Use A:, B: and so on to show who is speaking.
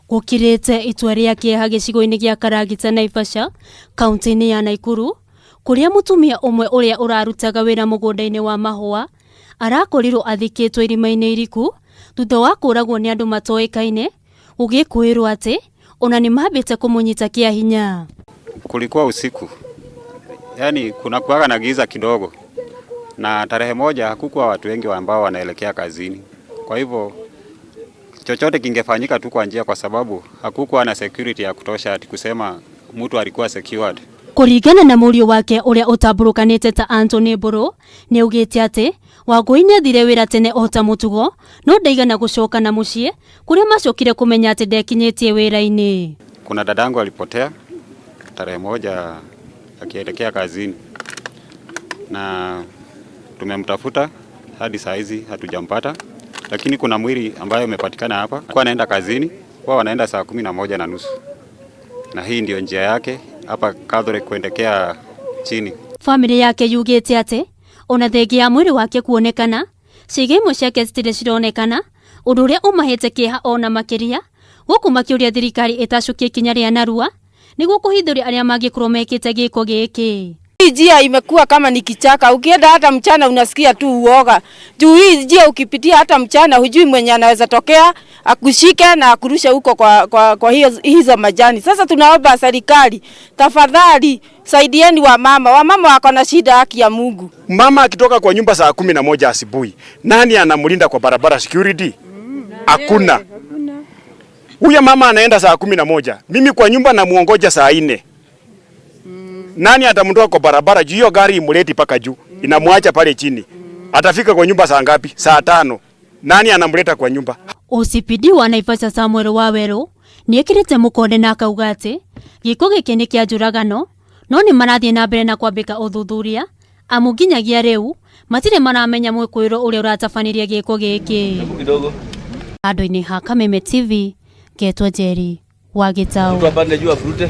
A: Gũkirĩte itua rĩa kĩeha gĩcigo-inĩ gĩa Karagita Naivasha, kaunti-inĩ ya Naikuru, kũrĩa mũtumia ũmwe ũrĩa ũrarutaga wĩra mũgũnda-inĩ wa mahũa arakorirwo athikĩtwo irima-inĩ iriku thutha wa kũragwo nĩ andũ matoĩkaine, gũgĩkũĩrwo atĩ ona nĩ mambĩte kũmũnyita kĩa hinya.
B: Kulikuwa usiku, yaani kuna kuwaga na giza kidogo, na tarehe moja hakukuwa watu wengi ambao wanaelekea kazini, kwa hivyo chochote kingefanyika tu kwa njia, kwa sababu hakukuwa na security ya kutosha ati kusema mtu alikuwa secured.
A: Kũringana na mũriũ wake ũrĩa ũtambũrũkanĩte ta Anthony Mbũrũ, nĩ augĩte atĩ Wangũi nĩ athire wĩra tene o ta mũtugo, no ndaigana gũcoka na mũciĩ kũrĩa macokire kũmenya atĩ ndekinyĩtie wĩra-inĩ.
B: Kuna dadangu alipotea tarehe moja akielekea kazini na tumemtafuta hadi saa hizi hatujampata, lakini kuna mwili ambayo umepatikana hapa. Kwa anaenda kazini, kwa wanaenda saa 11:30 na hii ndio njia yake hapa Catholic kuendekea chini.
A: Famĩlĩ yake yugĩte atĩ ona thengia ya mwĩrĩ wake kuonekana, ciĩga imwe ciake citirĩ cironekana, ũndũ ũrĩa ũmahete kĩeha ona makĩria, gũkũ makĩũria thirikari ĩtacũkie ikinya rĩa narua nĩguo kũhithũria arĩa mangĩkorwo mekĩte gĩko gĩkĩ.
C: Hii njia imekuwa kama ni kichaka, ukienda hata mchana unasikia tu uoga. Juu hii njia ukipitia hata mchana hujui mwenye anaweza tokea akushike na akurushe huko kwa hizo majani. Sasa tunaomba serikali, tafadhali saidieni wamama. Wamama wako na shida, haki ya Mungu.
D: Mama akitoka kwa nyumba saa 11 asubuhi, nani anamlinda kwa barabara security? Hakuna. Huyo mama anaenda saa 11, mimi kwa nyumba namuongoja saa 4. Nani atamtoa kwa barabara juu hiyo gari imuleti paka juu, inamwacha pale chini. Atafika kwa nyumba saa ngapi? Saa 5. Nani anamleta kwa nyumba?
A: OCPD wa Naivasha Samuel Waweru nĩ ekĩrĩte mũkonde na akauga atĩ gĩko gĩkĩ nĩ kĩa njũragano, no nĩ marathiĩ na mbere na kwambĩka ũthuthuria amu nginyagia rĩu matirĩ maramenya mwĩkũĩrwo ũrĩa ũratabanirie gĩko gĩkĩ. Handũ-inĩ ha Kameme TV, ngetwo Njeri wa Gĩtaũ.
E: Mtu apande juu afurute.